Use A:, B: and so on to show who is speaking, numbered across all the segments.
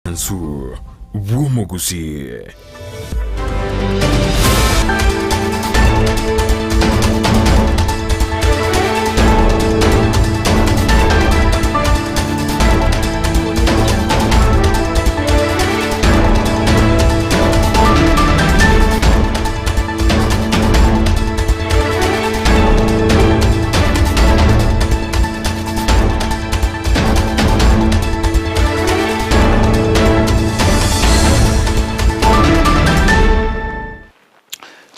A: Oboansu bw'omogusii.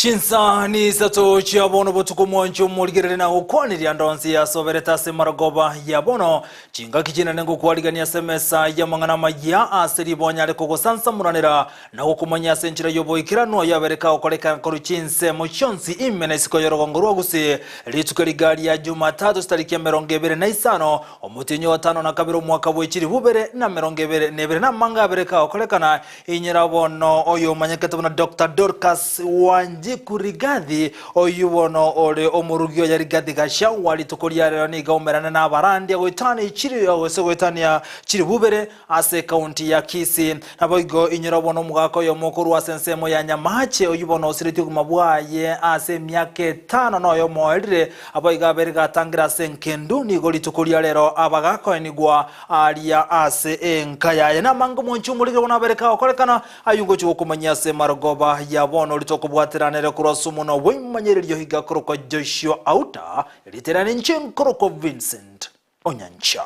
B: Chinsa nisato chia bono botuko mwanche omorigereri na gokwaniria ndonsi yasoberete ase marogoba ya bono chingaki chinene ngokwarigania ase emesa y'amang'ana amaya ase ribonya are kogosansamoranera Na gokomanya ase enchera y'oboikeranu ayio abere kagokoreka korwa chinsemo chionsi ime na isiko y'orogongo rwa gusii, rituko riga ria Jumatatu chitariki 25, omotienyi o gatano na kabere omwaka bwe chilifu bibere na 22, na amanga abere kagokorekana, inyora bono oyomanyekete buna Doctor Dorcas Wanjiku Rigathi, oyio bono ore omorugi oye Rigathi Gachagua, rituko ria rero nigo aumerane na abarandia goetania chiri gose goetania chilifu bibere Ase ekaunti ya Kisii. Naboigo inyora bono omogaka oyomo korwa ase ensemo ya Nyamache, oyio bono osiretie obogima bwaye ase emiaka etano na oyomo oerire, aboigo abere gatangire ase enkendu, nigo rituko ria rero abagakoenigwa aria ase enka yaye. Namange omonche omorigire bono abere kagokorekana, ayio ngochia gokomanyia ase marogoba ya bono ritokobwaterana ere korwa ase omonwa bw'eimanyereri oiga korokwa Joshua Auta, erieta riane inche nkorokwa Vincent Onyancha.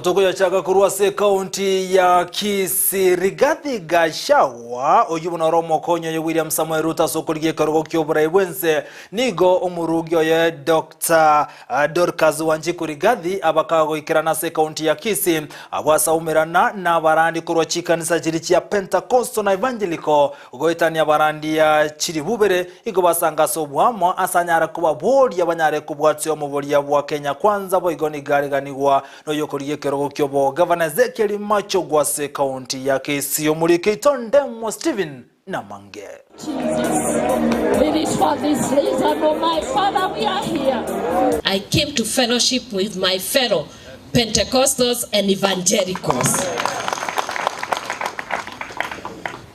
B: Tokoyachaka korwa ase ekaunti ya Kisii Rigathi Gachagua oyio buna ore omokonyi oye William Samoei Ruto ase okorigia ekerogo ki'oborai bw'ense nigo omorugi oye Dr. Dorcas Wanjiku Rigathi abakagoikerana ase ekaunti ya Kisii Abwo ase aumerana nabarandi korwa chikanisa chiria chia Pentekosto na Evangelical, goetania abarandia chilifu ibere, igo basanga ase oboamo ase anyare kobaboria banyare kobwatia omoboria bwa Kenya Kwanza boigo nigo areganigwa noyokorigia ekerogo ki'obogavana Ezekiel Machogu ase ekaunti ya Kisii. Omoriki oito Ndemo Stephen namange.
C: Jesus. It is for this reason, oh my Father, we are here.
D: I came to fellowship with my fellow Pentecostals and evangelicals.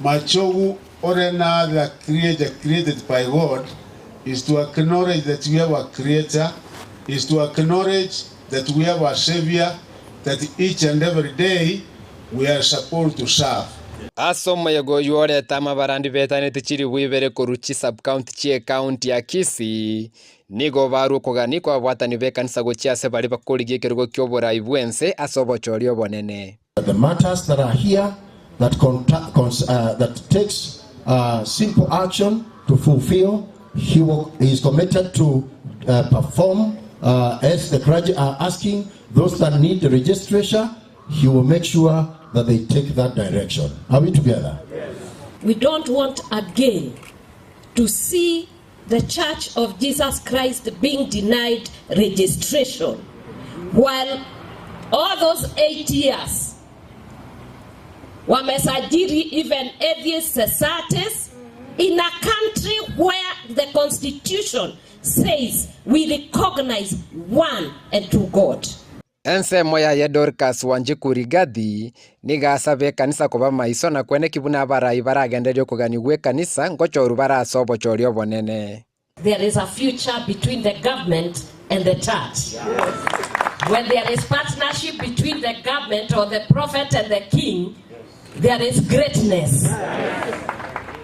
E: Machogu or any other creature created by God is to acknowledge that we have a creator, is to acknowledge that we have a savior, that each and every day we are supposed to serve.
F: Ase omoyega oyio orete amabarandi betaneti chilifu ibere korwa chisub-county chi'ecounty ya Kisii, nigo barwa okogania kw'ababwatani b'ekanisa gochia ase baria bakorigia ekerogo ki'oborai bw'ense ase obochori obonene.
G: The matters that are here that, uh, that takes uh, simple action to fulfill, he, will, he is committed to uh, perform uh, as the clergy are asking those that need the registration he will make sure that they take that direction. Are we together?
D: Yes. We don't want again to see the Church of Jesus Christ being denied registration while all those 8 years wamesajili even atheist societies in a country where the constitution says we recognize one and two God.
F: Ensemo yaye Dorcas Wanjiku Rigathi nigo asabe ekanisa koba maiso na kweneki buna abarai baragendererie okogania gw'ekanisa ngochorwa bare ase obochori obonene.
D: There is a future between the government and the church. When there is partnership between the government or the prophet and the king, there is greatness.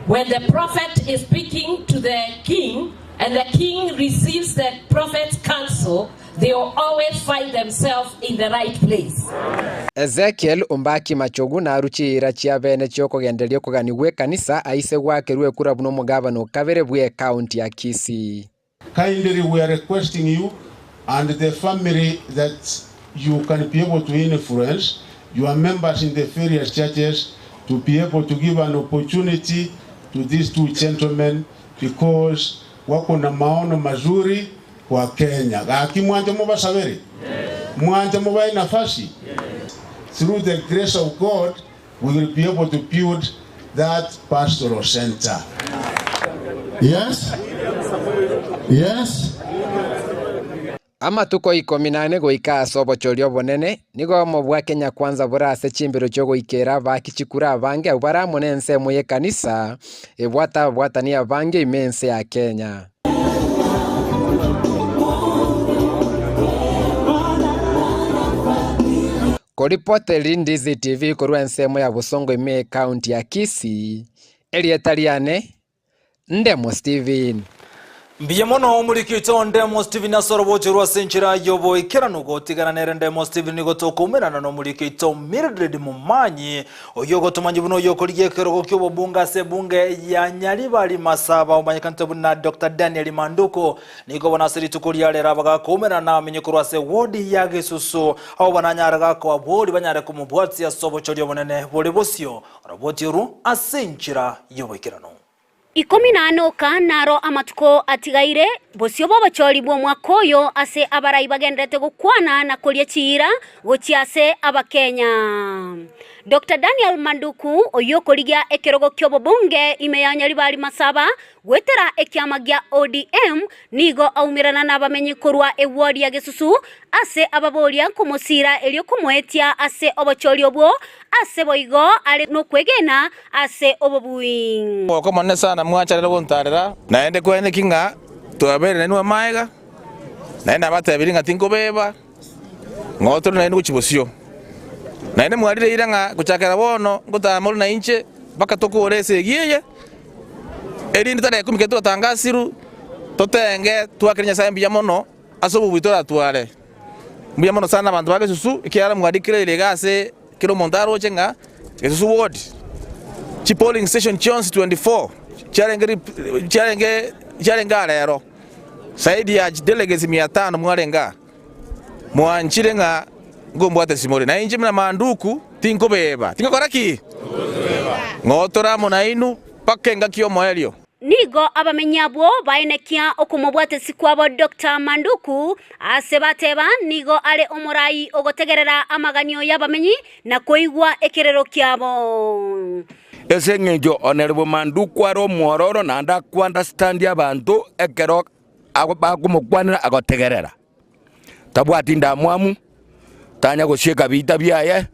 D: When the prophet is speaking to the king and the king receives the prophet's counsel, they will always find themselves in the right place.
F: Ezekiel Ombaki Machogu narue chiira chia bene chi'okogendereria okogania gw'ekanisa aise gwakerwa ekura buna omogabana o kabere bw'ecounty ya Kisii.
E: Kindly we are requesting you and the family that you can be able to influence your members in the various churches to be able to give an opportunity to these two gentlemen because wako na maono mazuri kwa Kenya. Gaki mwanche mobasabere? Mwanche mobae nafasi? Through the grace of God we will be able to build that pastoral center.
G: Yes? Yes?
F: Amatuko ikomi na ane goika ase obochori obonene, nigo obomo bwa Kenya Kwanza bore ase chimbero chi'ogoikera abaaki chikura abange abwo bare amo nensemo y'ekanisa ebwate ababwatani abange ime ense ya Kenya. Koripoteri Ndizi TV korwa ensemo ya Bosongo ime ekaunti ya Kisii, erieta riane Ndemo Steven.
B: Mbuya mono omoriki oito Ndemo Steven ase orobocho rwa ase enchera y'oboikeranu. Gotigana nere Ndemo Steven nigo tokoumerana nomoriki oito Mildred Momanyi oyio ogotomanyia buna oyio okorigia ekerogo ki'obobunge ase ebunge ya Nyaribari Masaba omanyekanete buna Doctor Daniel Manduku. Nigo bono ase rituko ria rero abagakoumerana nabamenyi korwa ase ewodi ya Gesusu abwo bananyare gakoa bori banyare komobwatia ase obochori obonene bore bosio Oroboti orwo ase enchera y'oboikeranu.
A: Ikomi na ane oka naro amatuko atigaire, bosio bw'obochori bw'omwaka oyo ase abarai bagenderete gokwana na koria chiira gochia ase Abakenya. Doctor Daniel Manduku oyio okorigia ekerogo ki'obobunge ime ya Nyaribari Masaba goetera ekiama gia ODM nigo aumerana nabamenyi korwa ewodi ya Gesusu ase ababoria komosiira erio komoetia ase obochori obwo, ase boigo are nokwegena ase obobui.
H: Omogoko omonene sana mwacharire gontarera. Naende kweneki ng'a twabeire nainwe amaega, naende nabatebirie ng'a tinkobeba, ng'o tore nainwe gochia bosio. Naende mwarire eira ng'a gochakera bono ngotama ore nainche mpaka tokore esegi eye, erinde tarehe ikomi ekero twatangasirwe, totenge twakere Nyasae mbuya mono. Ase obobui toratware. Mbuya mono sana abanto ba Gesusu, ekiagera mwadeclareire iga ase kera omonto aroche ng'a Gesusu ward, chi polling station chionsi 24 chiarenge rep chiarenge chiarenge aa rero, zaidi ya chidelegates mia tano mwarenge aa. Mwanchire ng'a nkombwate simore, na inche buna Manduku tinkobeba. Tingokora ki? Ng'o tore amo nainwe mpaka engaki y'omoerio.
A: Nigo abamenyi abwo baenekia okomobwatesi kwabo Doctor Manduku, ase bateba nigo are omorai ogotegerera amaganio y'abamenyi na koigwa ekerero kiabo.
I: Ase engencho Honourable Manduku are omwororo naende ako-understand abanto ekero bakomokwanera agotegerera. Tabwati ndamwamu, tanya gosieka biita biaye,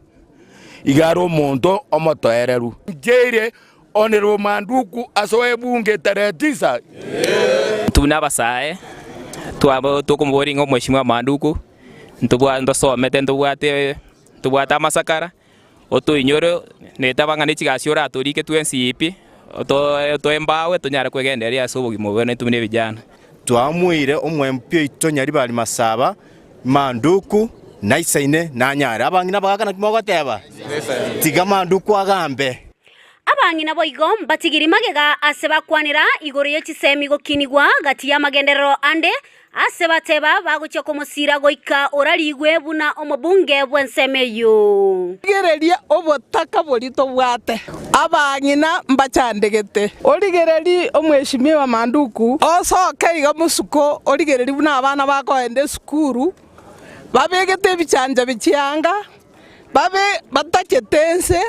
I: iga are omonto omotoereru. Ncheire Honourable Manduku asoe ebunge tarehe tisa.
J: Intwe buna abasae, twaba tokomoboria ng'a omweshimiwa Manduku, ntobwa ntosomete ntobwate ntobwate amasakara, otoinyore netaba ng'a ne chigasi oratorike twensi pi, otoe embawe tonyare kwegendereria ase obogima obo intwe buna ebijana.
K: Twamoeire omwempi oito Nyaribari Masaba, Manduku, naisaine nanyare. Abang'ina bagaka naki mogoteba? Tiga Manduku agambe.
A: Abang'ina boigo mbatigiri magega ase bakwanera igoro ye chisemi gokinigwa gati y'amagenderero ande, ase bateba bagochia komosiira goika orarigwe buna omobunge bw'ensemo eyio.
L: Rigereria obotaka boria tobwate, abang'ina mbachandegete. Origererie omweshimiwa Manduku, osoke iga mosuko origererie buna abana bakoenda esukuru, babegete ebichancha bie chianga, babe batachete ense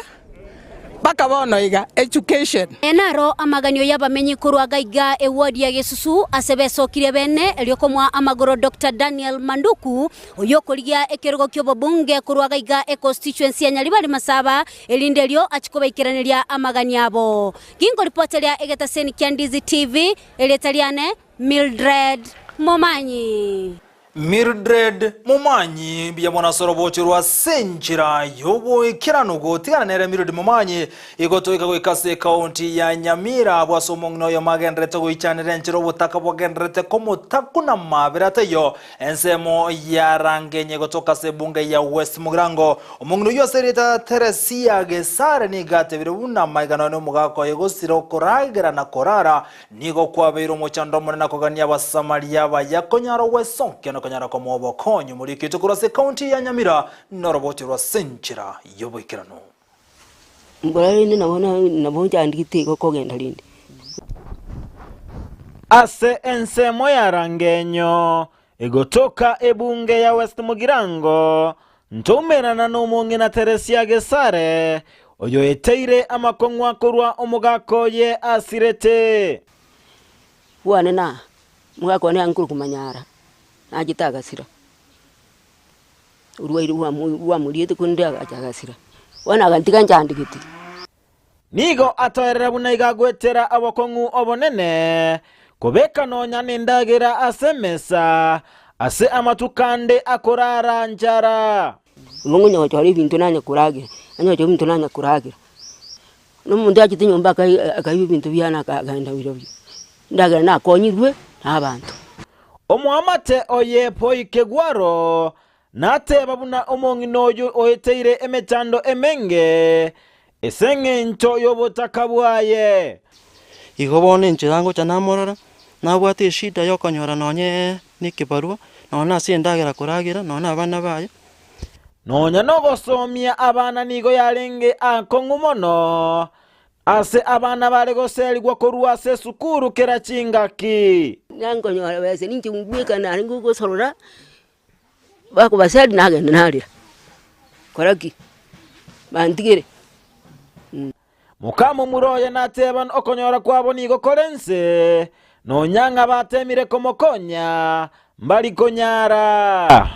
L: mpaka bono iga. Education.
A: Aya naro amaganio y'abamenyi korwa gaiga eward ya Gesusu ase besokirie bene erio komoa amagoro Doctor Daniel Manduku oyio okorigia ekerogo ki'obobunge korwa gaiga econstituency ya Nyaribari Masaba erinde erio achie kobaikeraneria amaganio abo. Ginkoripoteria egetaseni kia Ndizi TV, erieta riane Mildred Momanyi.
B: Mildred Momanyi, mbuya mono ase orobocho rwa ase enchera y'oboikeranu gotigana nere Mildred Momanyi igo toika goika ase ekaunti ya Nyamira abwo ase omong'ina oyomo agendererete goichanera enchera obotaka bwagendererete komotakuna mabere ataiyo ensemo ya Rangenye gotoka ase ebunge ya West Mugirango. Omong'ina oyio ase erieta Teresia Gesare nigo atebire buna amaiga nonya nomogaka oye gosira okoragera na korara Nigo kwabeire omochando omonene na kogania Abasamaria abaya konyara ogwesonkia na konyara komoa obokonyi omorikete korwa ase ekaunti ya Nyamira noroboti rwa ase enchera y'oboikeranu.
M: Mbora rende nabo nabo nchandegete igo kogenda rende.
N: Ase ensemo ya Rangenyo, egotoka ebunge ya West Mugirango, ntoumerana nomong'ina Teresia Gesare, oyoeteire amakong'u akorwa omogaka oye asirete.
M: Bwane na omogaka one ankore komanyara, nachete agasira, orwaire bwamo bwamoriete korende agacha agasira, bono agantiga nchandegete.
N: Nigo atoerera buna iga agoetera obokong'u obonene, kobeka nonya nendagera ase emesa, ase amatuko ande akorara nchara.
M: Igo ngonya gochora ebinto nanye koragera, nanye gochora ebinto nanye koragera. Na omonto achete nyomba akai akaiba ebinto biane aka akaenda birobio, endagera nakonyirwe na abanto.
N: Omoamate oye Poi Kegwaro Nateba buna omong'ina oyo oeteire emechando emenge ase engencho y'obotaka bwaye.
O: Igo bono enchera ngocha namorora, nabwate eshida yokonyora nonye nekebarua, nonya nase endagera koragera, nonya na abana baye.
N: Nonya nogosomia abana nigo yarenge akong'u mono, ase abana bare goserigwa korwa ase esukuru kera chingaki.
M: Nankonyora besa ninche mbweka narenge gosorora. Bakobaseri nagenda narera, kora ki? Bantigere.
N: Mokamomura oye nateba okonyora kwabo nigo kore inse, nonya ng'a batemire komokonya, mbari konyara.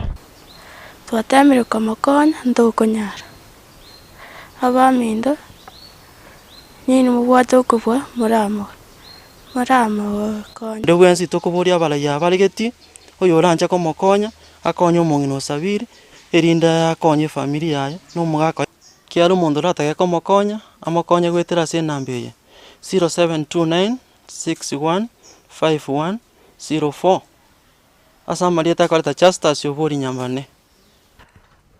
P: Twatemire komokonya, ntokonyara. Abaminto, ninwe mobwate okobua moramoe, moramokonye.
O: Onde bwensi tokoboria abaraiyo abaregeti, oyoranche komokonya, akonye omong'ina o Sabiri, erinde akonye efamiri yaye, na omogaka oye. Kiagera omonto oratake komokonya, amokonye goetera ase enamba eye, 0729615104, ase amarieta akoreta Justus Obori Nyambane.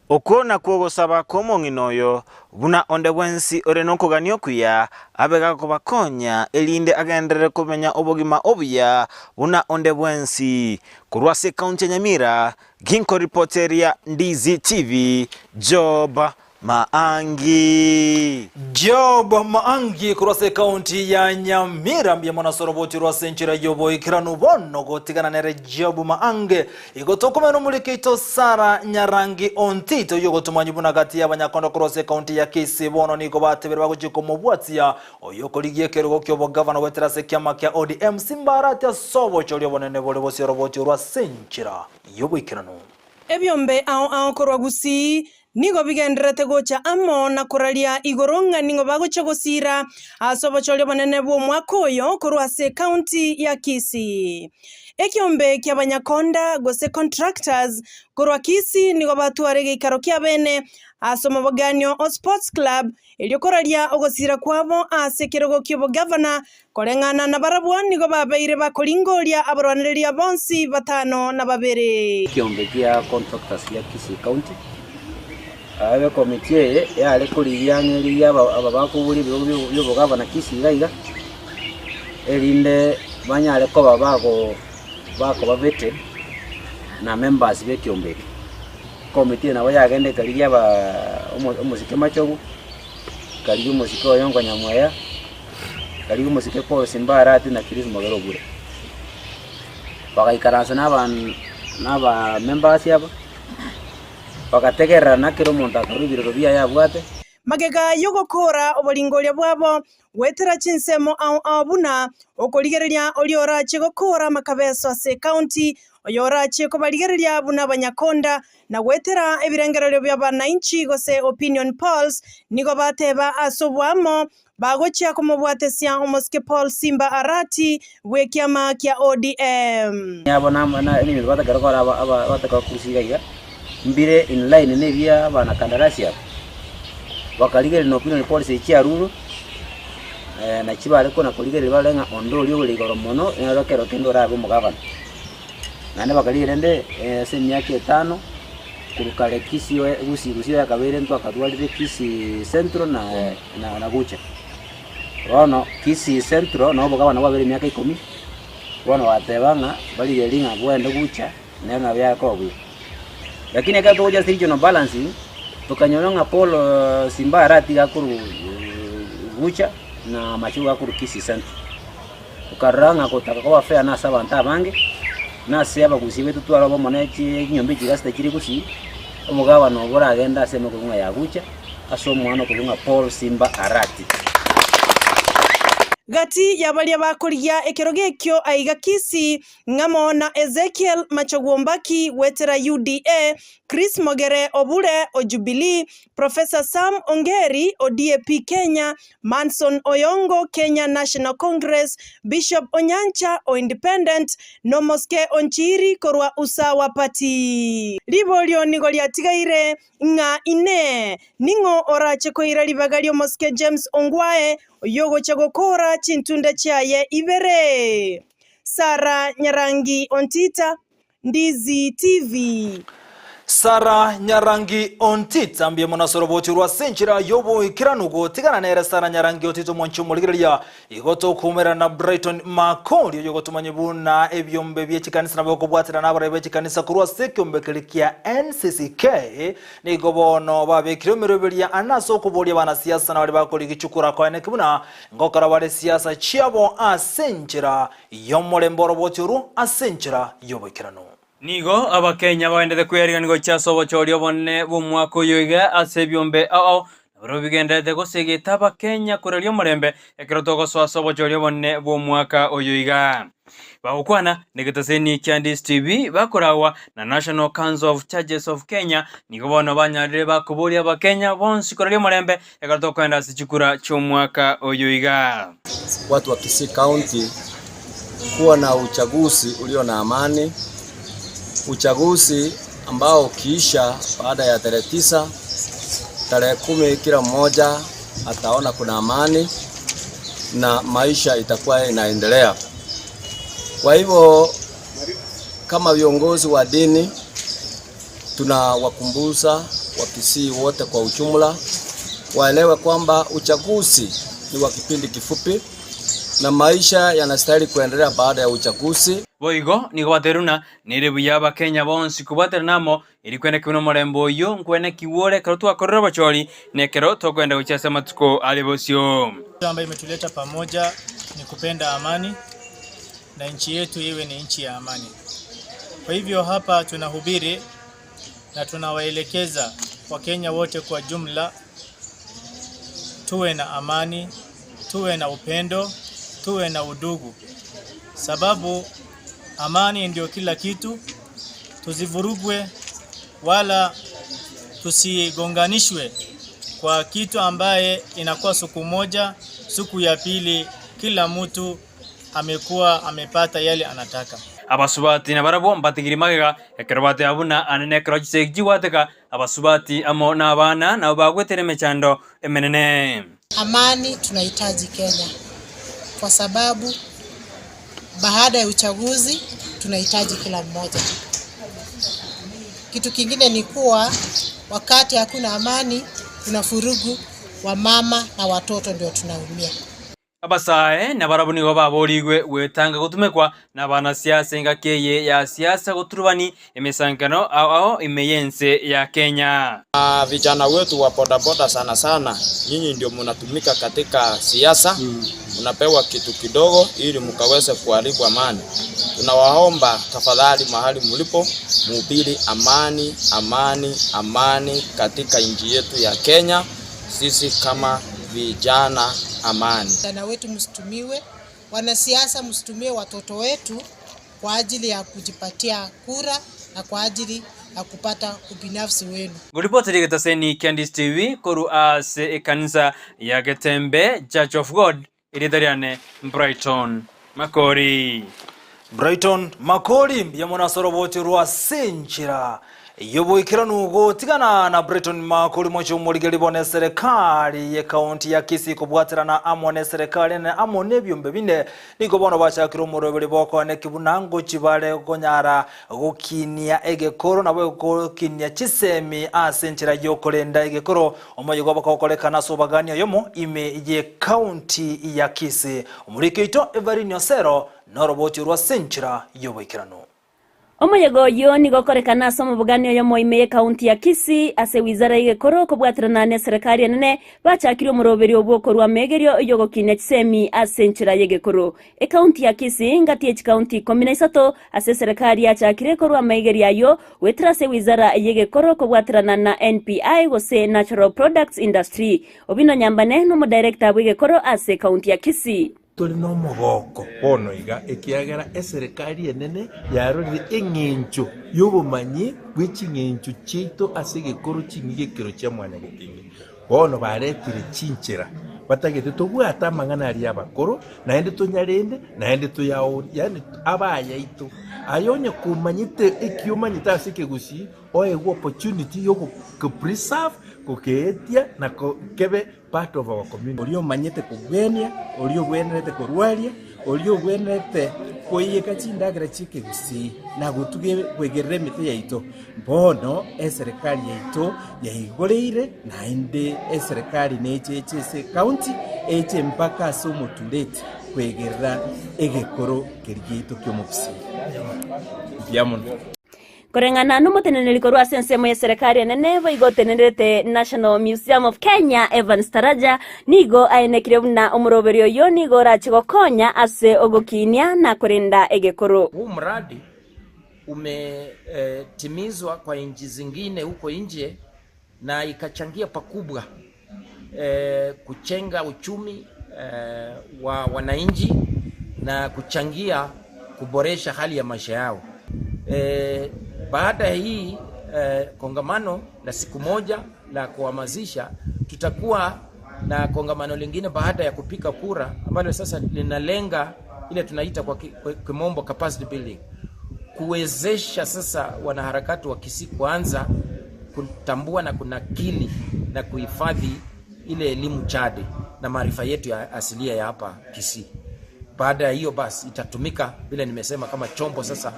N: Okwo nakwo ogosaba kw'omong'ina oyo, buna onde bwensi ore nokogania okuya abe gakobakonya, erinde agenderere komenya obogima obuya buna onde bwensi. Korwa ase ekaunti ya Nyamira, ginkoripoteria Ndizi TV, Job Maangi.
B: Job Maangi korwa ase ekaunti ya Nyamira mbuya mono ase oroboti rwa ase enchera y'oboikeranu bono gotigana nere Job Maangi igo tokomenya nomoriki oito Sarah Nyarangi Ontito oyio ogotomanywa buna gati y'abanyakondo korwa ase ekaunti ya Kisii bono nigo batebire bagochia komobwatia oyio okorigia ekerogo ki'obogavana goetera ase ekiama kia ODM Simba Arati ase obochori obonene bore bosio oroboti orwo ase enchera y'oboikeranu.
Q: Ebiombe ao ao korwa Gusii nigo bigendererete gocha amo na koraria igoro ng'a ning'o bagochia gosiira ase obochori obonene bw'omwaka oyo korwa ase ekaunti ya Kisii. Ekiombe ki'abanyakonda gose contractors korwa Kisii nigo batwara egeikaro kiabene ase omoboganio o Sports Club erio koraria ogosiira kwabo ase ekerogo ki'obogavana Koreng'ana nabarabwo nigo babeire bakoringoria abarwanereria bonsi batano na babere.
R: Ekiombe gia contractors gia Kisii County, ebe committee eye yare korigia ang'e rigia aba bakoboria ebirogo bia obogavana Kisii iga iga, erinde banyare koba bago bakoba vetted na members ba ekiombe eke. Committee eye nabo yagenda ekarigia aba omosike Machogu, ekarigia omosike Oyongo Nyamweya. Karigia omosike Paul Simba Arati na Chris Mogere Obure. Bagaikaransa na aba members aba, bagategererana kera omonto akarua ebirero biaye abwate.
Q: Magega y'ogokoora oboringoria bwabo goetera chinsemo ao ao buna okorigereria oria orache gokoora amakabeso ase ecounty, oyorachie kobarigereria buna abanyakonda, na goetera ebirengererio bi'abanainchi gose opinion polls, nigo bateba ase oboamo Bagochia komobwatesia omosike Paul Simba Arati bw'ekiama kia ODM.
R: Abo nebinto batakera kora batakera korusia iga iga, mbire in line na ebia abanakandarasi aba, bakarigereria na opinion polls echi chiarurwe, nachi bare kona korigereria barore ng'a onde oria ore igoro mono nere ekero kende orabe omogavana. Naende bakarigereria rende ase emiaka etano. Korwa kare Kisii oye Gusii Gusii oye akabeire intwe akatwarire Kisii Central na na na Gucha. Bono Kisii Central nabo obogabana bwabeire emiaka ikomi, bono bateba ng'a barigererie ng'a bwende Gucha nere nabo yakoba buya. Lakini ekero togocha ase regional balancing, tokanyora ng'a Paul Simba aratiga akorwa Gucha na Machogu akorwa Kisii Central. Tokarora ng'a gotaka koba fair nase abanto abange, na ase abagusii baito tware obomo ne chinyomba echi iga chitachiri gusii, omogabane obo oragende ase emeko ng'a yagucha, ase omwana okorwa ng'a Paul Simba Arati.
Q: Gati ya baria bakorigia ekerogo ekio aiga Kisii, ng'amo na Ezekiel Machogu Ombaki goetera UDA, Chris Mogere Obure o Jubilee, Professor Sam Ongeri o DAP Kenya, Manson Oyongo Kenya National Congress, Bishop Onyancha o Independent, na Omosike Onchiri korwa Usawa Party. Riborio nigo riatigaire ng'a Inee! Ning'o orache koira ribaga ri'omosike James Ongwae, oyogocha gokoora chintunda chiaye ibere? Sarah Nyarangi Ontita, Ndizi TV.
B: Sarah Nyarangi Ontita mbuya mono ase oroboti orwo ase enchera y'oboikeranu gotigana nere Sarah Nyarangi Ontita omwanchi omorigereria igo tokoumera na Brighton Makori oyogotomanya buna ebiombe bie chikanisa nabo okobwatana nabarai be chikanisa korwa ase ekiombe keria kia NCCK nigo bono babekire emeroberio ane ase okoboria abanasiasa na baria bakorigia chikura koeneki buna ngokora bare siasa chiabo ase enchera y'omorembe oroboti orwo ase enchera y'oboikeranu.
S: Nigo Abakenya bagenderete kweyarigania gochia ase obochori obonene bw'omwaka oyo iga ase ebiombe ao ao, na barabwo bigendererete gosegeta Abakenya koraria omorembe ekero togosoa ase obochori obonene bw'omwaka oyo iga. Bagokwana negetaseni kia Ndisi TV bakoragwa na National Council of Churches of Kenya, nigo bono banyarire bakoboria Abakenya bonsi koraria omorembe ekero tokoenda ase chikura chi'omwaka oyo iga.
T: Watu wa Kisii County kuwa na uchaguzi ulio na amani, uchaguzi ambao ukiisha baada ya tarehe 9, tarehe 10, kila mmoja ataona kuna amani na maisha itakuwa inaendelea. Kwa hivyo kama viongozi wa dini tunawakumbusha Wakisii wote kwa ujumla waelewe kwamba uchaguzi ni wa kipindi kifupi na maisha yanastahili kuendelea baada ya uchaguzi.
S: Boigo nigo baterwe ng'a nere buya Abakenya bonsi kobwaterana amo, erio kwenekigwe nomorembe oyio nkwenekigwe ore ekero twakorire obochori, na ekero tokoenda gochia ase amatuko are bosio.
U: Ambayo imetuleta pamoja ni kupenda amani na nchi yetu iwe ni nchi ya amani. Kwa hivyo hapa tunahubiri na tunawaelekeza Wakenya wote kwa jumla, tuwe na amani, tuwe na upendo, tuwe na udugu, sababu amani ndio kila kitu. Tusivurugwe wala tusigonganishwe kwa kitu ambaye inakuwa siku moja, siku ya pili kila mtu amekuwa amepata yale anataka.
S: Abasubati nabarabwo mbatigire magega, ekero bateba buna ane nekero chisegi chigwateka, abasubati amo nabana nabo bagwetera emechando emenene.
V: Amani tunahitaji Kenya kwa sababu baada ya uchaguzi tunahitaji kila mmoja. Kitu kingine ni kuwa wakati hakuna amani, kuna furugu, wamama na watoto ndio tunaumia.
S: Abasae nabarabwo nigo baboorigwe gwetanga gotumekwa nabanasiasa engaki eye ya siasa goturubani emesankano ao ao ime y'ense ya Kenya.
W: Vijana wetu wa bodaboda sana sana, nyinyi ndio mnatumika katika siasa, mnapewa kitu kidogo ili mkaweze kuharibu amani. Tunawaomba tafadhali, mahali mlipo, muhubiri amani, amani, amani katika nchi yetu ya Kenya. Sisi kama vijana amani.
V: Vijana wetu msitumiwe, wanasiasa msitumie watoto wetu kwa ajili ya kujipatia kura na kwa ajili ya kupata ubinafsi wenu.
S: Ngoripoteri egetaseni kia Ndisi TV korwa ase ekanisa ya Getembe Church of God erieta riane Brighton Makori.
B: Brighton Makori mbuya mono ase oroboti rwa ase enchera y'oboikeranu gotigana na Brighton Makori moche omorigeri bono eserekari y'ekaunti ya Kisii kobwaterana amo neserekari enene amo nebiombe binde nigo bono bachakire omoroberi bokoeneki buna ngochi bare konyara gokinia egekoro nabo gokinia chisemi ase enchera y'okorenda egekoro omoyega obokokorekana ase obagani oyomo ime y'ekaunti ya Kisii. Omoriki oito Everine Osero noroboti orwa ase enchera y'oboikeranu.
A: Omoyega oyio nigo okorekana ase omobogani oyomo ime y'ekaunti ya Kisii ase wizara y'egekoro kobwaterana n'eserekari enene bachakire omoroberio bw'okorua amegerio y'ogokinia chisemi ase enchera y'egekoro. Ekaunti ya Kisii ngati ye chikaunti 13 ase eserekari yachakire korua amaigerio ayio goetera ase wizara y'egekoro kobwaterana na NPI gose Natural Products Industry. Obino Nyambane nomodirector bw'egekoro ase ekaunti ya Kisii.
C: Tore nomogoko bono iga, ekiagera eserekari enene yarorire eng'encho y'obomanyi bwe ching'encho chiaito ase egekoro ching'igekero chia mwanyagetinge. Bono baretire chinchera batagete tobwate amang'ana aria abakoro, naende tonyarende, naende toyaorie, yaani abe ayaito. Aye onye komanyete eki omanyete ase ekegusii, oegwe opportunity yogo preserve, gokeetia na kebe part of our community.
D: Oria omanyete kogwenia, oria ogwenerete korwaria, oria ogwenerete koiyeka chindagera chi'ekegusii na gotuga kwegerera emete yaito. Bono eserekari yaito yaigoreire naende eserekari neche eche ase ecounty, eche mpaka ase omotureti kwegerera egekoro keria giaito ki'omogusii. Mbuya mono.
E: Koreng'ana nomoteneneri korwa ase ensemo y'eserekari enene boigo otenenerete National Museum of Kenya Evans Taraja nigo aenekire buna omoroberio oyio nigo orache gokonya ase ogokiinia na korenda egekoro.
X: Huu mradi umetimizwa kwa nchi zingine huko nje na ikachangia pakubwa kujenga uchumi wa wananchi na kuchangia kuboresha hali ya maisha yao. Baada ya hii kongamano la siku moja la kuhamasisha, tutakuwa na kongamano lingine baada ya kupiga kura ambalo sasa linalenga ile tunaita kwa kimombo capacity building, kuwezesha sasa wanaharakati wa Kisii kuanza kutambua na kunakili na kuhifadhi ile elimu chade na maarifa yetu ya asilia ya hapa Kisii. Baada ya hiyo basi itatumika vile nimesema kama chombo sasa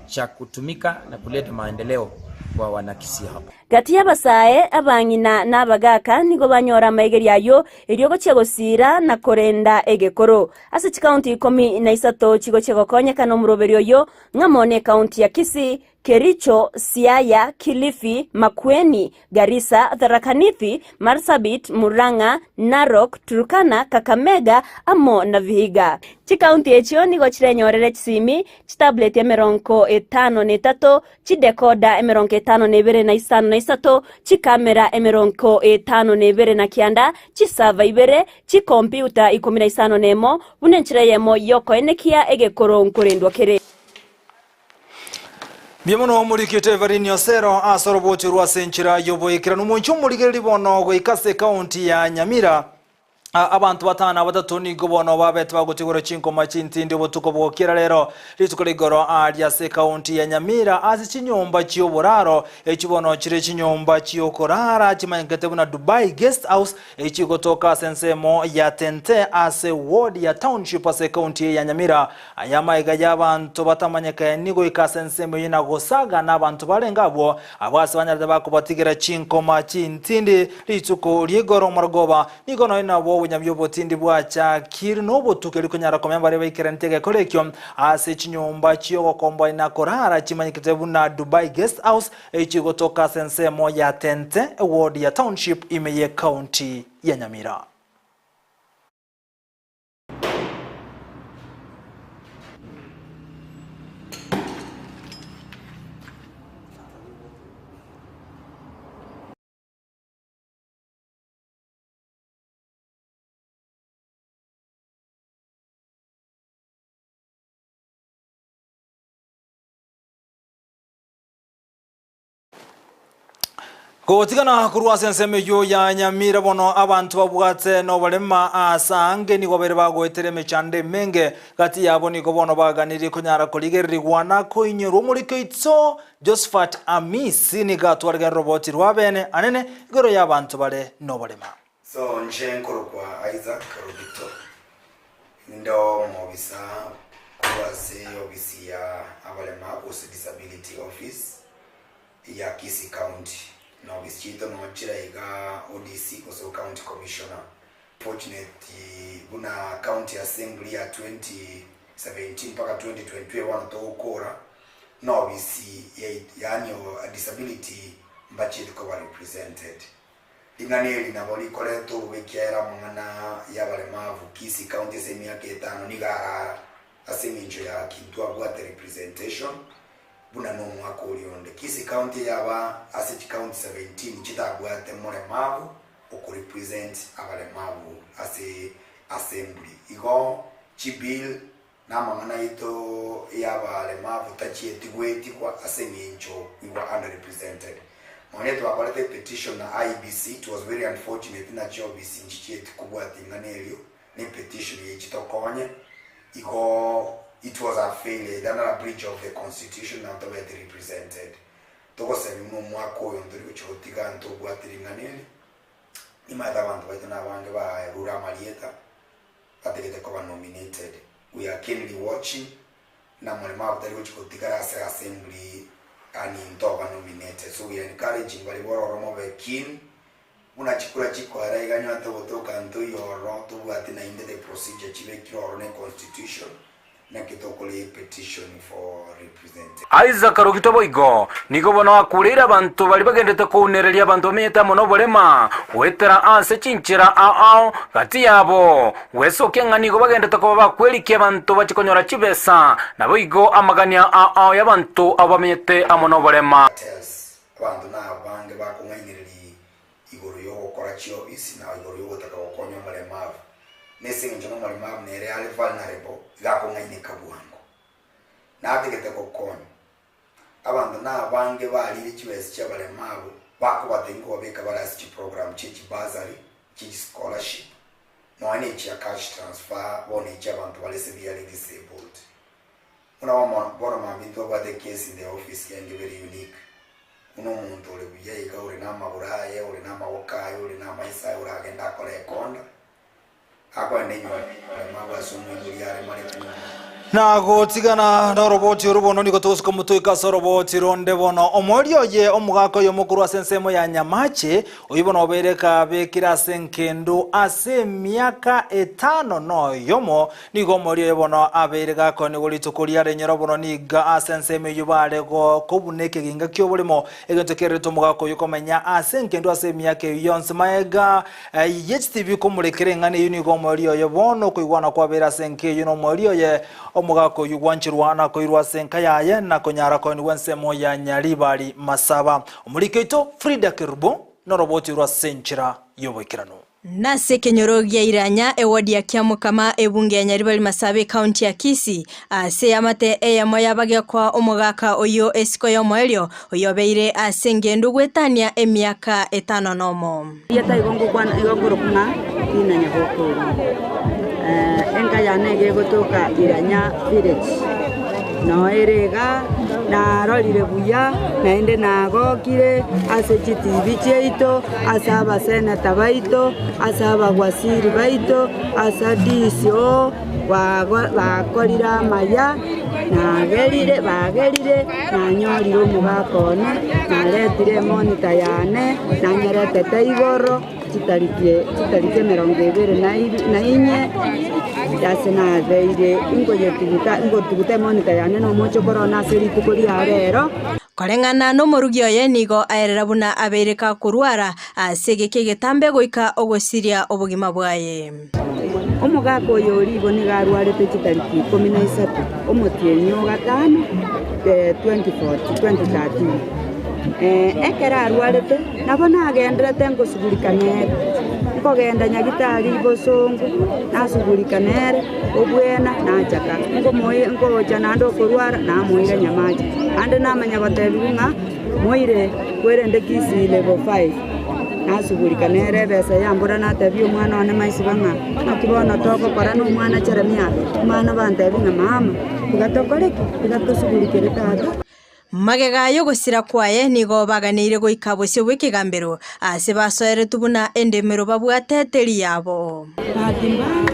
X: cha kutumika na kuleta maendeleo kwa wanakisii hapa.
E: Gati y'abasae, abang'ina na abagaaka nigo banyora amaigerio ayio, erio gochia gosiira na korenda egekoro. Ase chikaunti ikomi na isato chigochia gokonyekana omoroberio oyio, ng'amo nekaunti ya Kisii, Kericho, Siaya, Kilifi, Makueni, Garissa, Tharaka Nithi, Marsabit, Murang'a, Narok, Turkana, Kakamega amo na Vihiga. Chikaunti echio nigo chirenyorere chisimi, chitableti emerongo etano na etato, chidekoda emerongo etano na ebere na isano na isato, chikamera emerongo etano na ebere na kianda, chisava ibere, chikompiuta ikomi na isano na emo, buna enchera eyemo y'okoenekia egekoro nkorendwa kere.
B: Mbuya mono omorikete Everine Osero ase orobocho rwa ase enchera y'oboikeranu. Omonche omorigereria bono goika ase ekaunti ya Nyamira. Abanto batano na batato nigo bono babete bagotigora chinkoma chintindi obotuko bw'okiera rero rituko ria igoro aaria ase ekaunti ya Nyamira ase chinyomba chi'oboraro echi bono chire chinyomba chi'okorara chimanyekete buna Dubai Guest House echigotoka ase ensemo ya Tente ase ward ya Township ase ekaunti eye ya Nyamira. Aya amaiga y'abanto batamanyekaini goika ase ensemo eyio na gosaga nabanto barenge abwo, abwo ase banyarete bakobatigera chinkoma chintindi rituko ri'igoro omorogoba. Nigo nonya nabwo obunyamia obotindi bwachakire nobotuko erio konyara komenya baria baikeraneti egekora ekio ase chinyomba chi'ogokomboa na korara chimanyekete buna Dubai Guest House echigotoka ase ensemo ya Tente eward ya Township ime y'ecounty ya Nyamira. Gotigana korwa ase ensemo eyio ya Nyamira bono abanto babwate noborema ase aange nigo babeire bagoetera emechando emenge. Gati yabo nigo bono baganirie konyara korigererigwa na koinyorwa. Omoriki oito Josephat Amisi nigo atwarire roboti rwa bene anene igoro y'abanto bare noborema.
Y: So nche nkorokwa Isaac Rubito, ninde omobisa korwa ase ofisi ya abarema gose Disability Office ya Kisii County, na ofisi chiaito no chire iga ODC gose County Commissioner. Fortunate buna County Assembly ya 2017 mpaka 2022 bono togokora, na ofisi yait yaani disability mbachieti koba represented. Ring'ana eri nabo rikoreta obobe ekiagera amang'ana y'abaremavu Kisii County ase emiaka etano nigo arara ase eng'encho ya kintwabwate representation buna nomwaka oria onde. Kisii County eyaba ase chicounty 17 chitabwate moremavu okorepresent abaremavu ase assembly. Igo. Chibill na amang'ana aito y'abaremavu tachieti goetigwa ase eng'encho we were underrepresented. Nonya twakorete epetition na IEBC, it was very unfortunate ng'a chiofisi nchichieti kobwata ing'ana erio na epetition eye chitokonye, igo it was a failure, either not a breach of the constitution na ntobete represented. Togosemia buna omwaka oyo ntori gochia gotiga ntobwate ring'ana eri, nimanyete abanto baito nabange baerure amarieta, batagete koba nominated. We are keenly watching na moremabu tari gochia gotigara ase assembly yaani ntoba nominated. So we are encouraging baria bororo mobe keen buna chikura chikoera iga nyote gotoka ntoiyo ororo tobwati naende the procedure chibekire ororo ne constitution naki tokore petition for representation.
F: Isaac arogitwe boigo, nigo bono akureire abanto baria bagenderete kounereria abanto bamenyete amo noborema, goetera ase chinchera ao ao gati yabo, gwesokia ng'a nigo bagenderete koba bakwerikia abanto bachie konyora chibesa, naboigo amagania ao ao y'abanto abwo bamenyete amo noborema.
Y: Tells abanto nabange bakong'ainereria igoro y'ogokora chiofisi na igoro y'ogotaka gokonya omoremavu. Nese engencho nomoremavu nere are vulnerable, iga akong'aineka bwango. Natagete gokonya abanto nabange barire chibesa chiabaremavu bakobatebia nkobabeka bare ase chiprogram chie chibursary, chie chischolarship, nonya ne chia cash transfer bono echi abanto bare severely disabled. Buna bono mambia ntwabwate ecase in the office enge very unique, buna omonto ore buya iga ore namagoro aye, ore namaboko aye, ore namaiso aye oragende akore ekonda, akoenda enyomba amaremabu ase omoibori aremarete nomonto.
B: Na gotigana noroboti oru bono nigo togosuka motoika ase oroboti ronde bono. Omoerio oye omogaka oyomo korwa ase ensemo ya Nyamache, oyio bono obeire kabekire ase enkendo ase emiaka etano noyomo, Nigo omoerio oye bono abeire gakoenigwa rituko riarenyora bono niga ase ensemo eyio bare kobuna ekeginga ki'oboremo, egento kererete omogaka oyio komenya ase engendu ase emiaka eyio yonsi. Magega ye chitibi komorekera eng'ana eyio nigo omoerio oye bono okoigwana kwabeire ase enka eyio nomoerio oye omogaka oyio gwancherwa na koirwa ase enka yaye na konyara koenigwa ensemo ya Nyaribari Masaba. Omoriki oito Frida Kerubo noroboti orwo ase enchera y'oboikeranu.
G: Nase ekenyoro gia Iranya, ewodi ya Kiamokama, ebunge ya Nyaribari Masaaba ekaunti ya Kisii, ase eamate eyemo y'abagekoa omogaka oyio esiko y'omoerio, oyobeire ase engendu goetania emiaka etano nomo.
H: Erieta igo ngokwana igo nkorokwa ng'a Dina Nyabokoru. Enka yane iga egotoka Iranya village. Noo ere igaa, narorire buya, naende nagokire ase chitibi chiaito, ase abaseneta baito, ase abawaziri baito, ase DCO, bago bakorire amaya, nagerire bagerire, nanyorire omogaka one, naretire emonita yane, nanyeretete igoro. Chitariki chitariki emerongo ebere na ibi na inye, ase nabeire inkoyetuguta ingotuguta emonita yane na omochokoro one ase rituko ria rero.
G: Koreng'ana nomorugi oye nigo aerera buna abeire gakorwara ase egeka egetambe goika ogosiria obogima bwaye.
H: Omogaka oyo o riibo nigo arwarete chitariki ikomi na isato, omotienyi o gatano, 2014 2013. Ekero arwarete, nabo nagenderete ngosugurika nere, nkogenda nyagitari bosongo, nasugurika nere, obwena, nachaka, nkomoira nkocha naende okorwara, namoira nyamache. Ande namanya gotebiwa ng'a moire kwerende Kisii level five. Nasugurika nere ebesa yambura natebia omwana one maisiba ng'a naki bono togokora na omwana Jeremia, omwana bantebia ng'a mama, tiga tokore ki? Tiga tosugurikere tata.
G: Magega y'ogosira kwaye nigo baganeire goika bosio bw'ekegambero, aase basoeretwe buna endemero babwate teri yabo.
H: Bahati mbaya,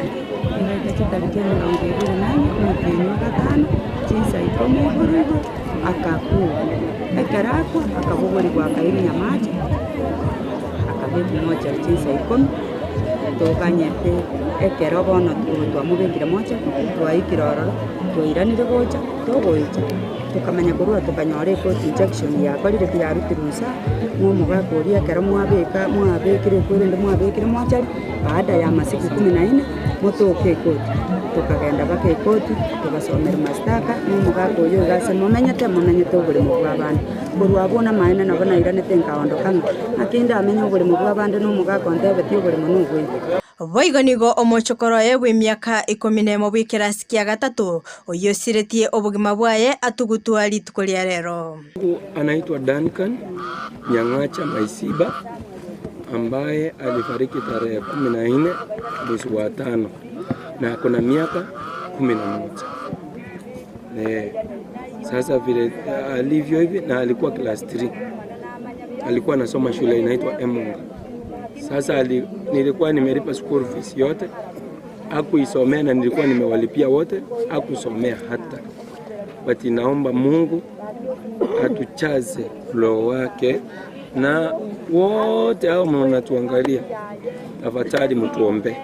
H: egaika chitariki emerongo ebere na inye omotienyi o gatano, chinsa ikomi igoro igoro, akakwa. Ekero akwa, akabogorigwa akairwa nyamache, akabekwa mochari chinsa ikomi, toganyete ekero bono twamobekire mochari, twaikire ororo, twairanire gocha, togoicha. Tokamanya korwa tokanyora ekoti injection yakorire ki yarutirwe inse aa, ng'a omogaka oria ekero mwabeka mwabekire ekwerende mwabekire mochari, baada ya masiku kumi na nne, motoke ekoti. Tokagenda mpaka ekoti, togasomerwa mashtaka, na omogaka oyio iga ase momenyete, momenyete oboremo bwa abande. Korwa abwo namaene nabo nairanete nkaondoka ng'a, naki ndamenye oboremo bwa abande na omogaka ontebetie oboremo noboigo.
G: Boigo nigo omochokoro oye bw'emiaka ikomi nemo bw'ekerasi kia gatato, oyio osiretie obogima bwaye atugutwa rituko ria rero.
I: Anaitwa Duncan Nyang'acha Maisiba ambaye alifariki tarehe 14 mwezi wa tano na ako na miaka 11. Sasa vile alivyo hivi na alikuwa class 3. Alikuwa anasoma shule inaitwa Emunga. Sasa nilikuwa nimelipa school fees yote, hakuisomea na nilikuwa nimewalipia wote, hakusomea hata. But naomba Mungu atuchaze roho wake na wote hao mnatuangalia, tafadhali mtuombe.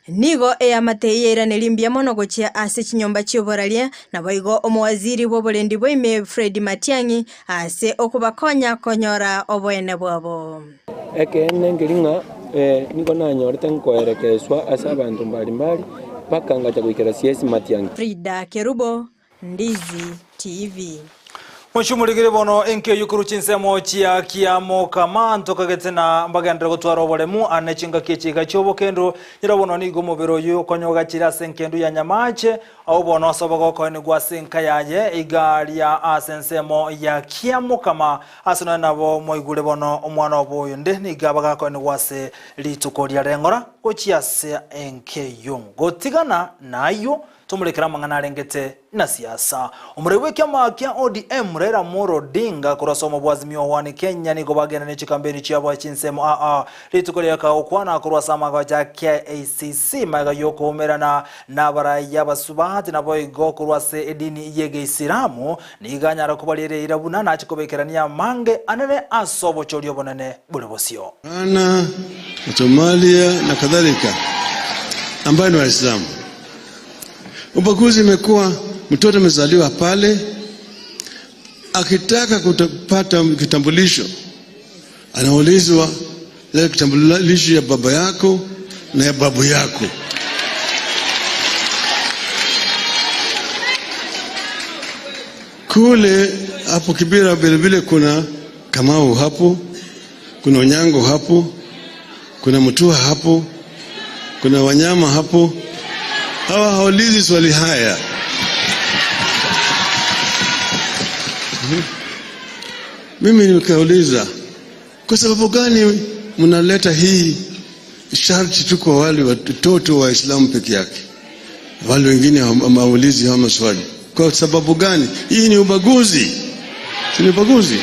G: Nigo eamate eye yairaneria mbuya mono gochia ase chinyomba chi'oboraria, naboigo omowaziri bw'oborendi bwa ime Fred Matiang'i ase okobakonya konyora oboene bwabo.
I: Ekeene nkeri ng'a nigo nanyorete nkoerekeswa ase abanto mbari-mbari, mpaka ngacha goikera CS Matiang'i.
G: Frida Kerubo, Ndizi TV.
B: Mochumurigire bono enki eyio korwa chinsemo chia kiamokama ntokagete na mbagenderere gotwara oboremu ane chingaki echi iga chi'obokendu. Nyora bono nigo omobere oyio okonya ogachire ase enkendu ya nyamache, agwo bono ase obogokoenigwa ase enka yaye iga aria ase ensemo ya kiamokama. Ase nonya nabo moigure bono omwana obo oyonde nigo abagakoenigwa ase rituko ria reng'ora gochia ase enka eyio. Gotigana nayio Tomorekere amang'ana arengete na siasa. Omorei bw'ekiama kia ODM Raila Amolo Odinga korwa ase omobo Azimio One Kenya nigo bagenda ne chikampeni chiabo chinsemo aa rituko riaka gokwana korwa ase amagocha a KICC magega y'okoumerana n'abarai abasubati naboigo korwa ase edini y'egeisiramu nigo anyara kobarieria eira buna nache kobekerania amange anene ase obochori obonene bore bosio.
J: Ghana, Somalia na kadhalika ambayo ni Waislamu. Ubaguzi imekuwa mtoto amezaliwa pale, akitaka kupata kitambulisho anaulizwa ile kitambulisho ya baba yako na ya babu yako. Kule hapo Kibera vilevile kuna Kamau hapo, kuna Onyango hapo, kuna Mutua hapo, kuna wanyama hapo. Hawa haulizi swali haya. Mimi nikauliza, kwa sababu gani mnaleta hii sharti tu kwa wale watoto wa Waislamu peke yake, wale wengine hawaulizi hawa maswali? Kwa sababu gani? Hii ni ubaguzi, si ni ubaguzi?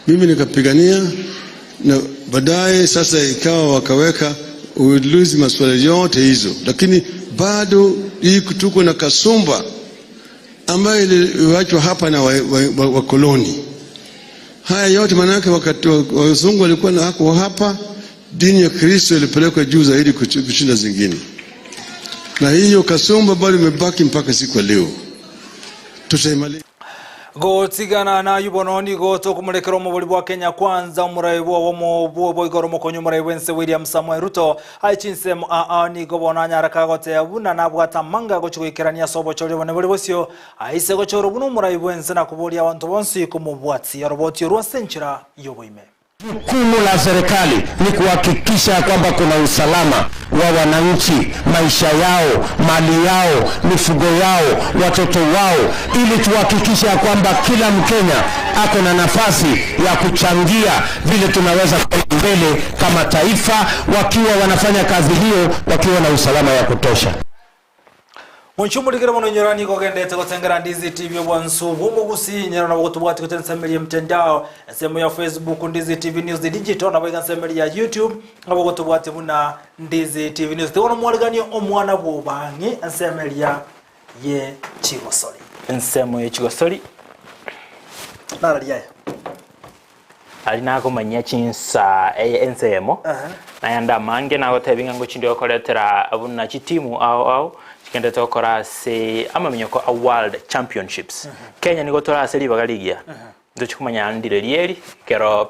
J: Mimi nikapigania na baadaye sasa ikawa wakaweka ulizi maswali yote hizo, lakini bado hii tuko na kasumba ambayo iliwachwa hapa na wakoloni wa, wa, wa haya yote maanake, wakati wazungu walikuwa na hako hapa, dini ya Kristo ilipelekwa juu zaidi kushinda zingine, na hiyo kasumba bado imebaki mpaka siku ya leo. Tutaimaliza.
B: Gotigana nayu bono nigo tokomorekera omobori bwa Kenya Kwanza omorai bwa boigoro omokonyi omorai bwense William Samoei Ruto aye chinsemo aa nigo bono anyara kagotea buna nabwata amanga gochi goikerania ase obochori obone bore bosio aise gochorwa buna omorai bwense na koboria abanto bonsi komobwati oroboti orwo ase enchera y'oboime.
K: Jukumu la serikali ni kuhakikisha kwamba kuna usalama wa wananchi, maisha yao, mali yao, mifugo yao, watoto wao, ili tuhakikishe ya kwamba kila Mkenya ako na nafasi ya kuchangia vile tunaweza kwenda mbele kama taifa, wakiwa wanafanya kazi hiyo wakiwa na usalama ya kutosha.
B: Monchumurigere mono inyora nigo ogendete gotengera Ndizi TV obwansu bw'omogusi inyora nabo gotobwati gocha ensemeri ya mtandao ensemo ya Facebook Ndizi TV News Digital nabo iga ensemeri ya YouTube nabo gotobwati buna Ndizi TV News tigo nomwariganie omwana bw'obang'e ensemeri ya ye chigosori.
L: Ensemo ye chigosori.
B: Narari aya.
L: Aria nakomanyia chinsa eye ensemo, nayande amange nagotebia ng'a ngochinde gokoretera buna chitimu ao ao chigenderete gokora ase amaminyoko a World Championships. Kenya nigo tore ase ribaga rigiya, ntochi komanya ndire rieri ekero.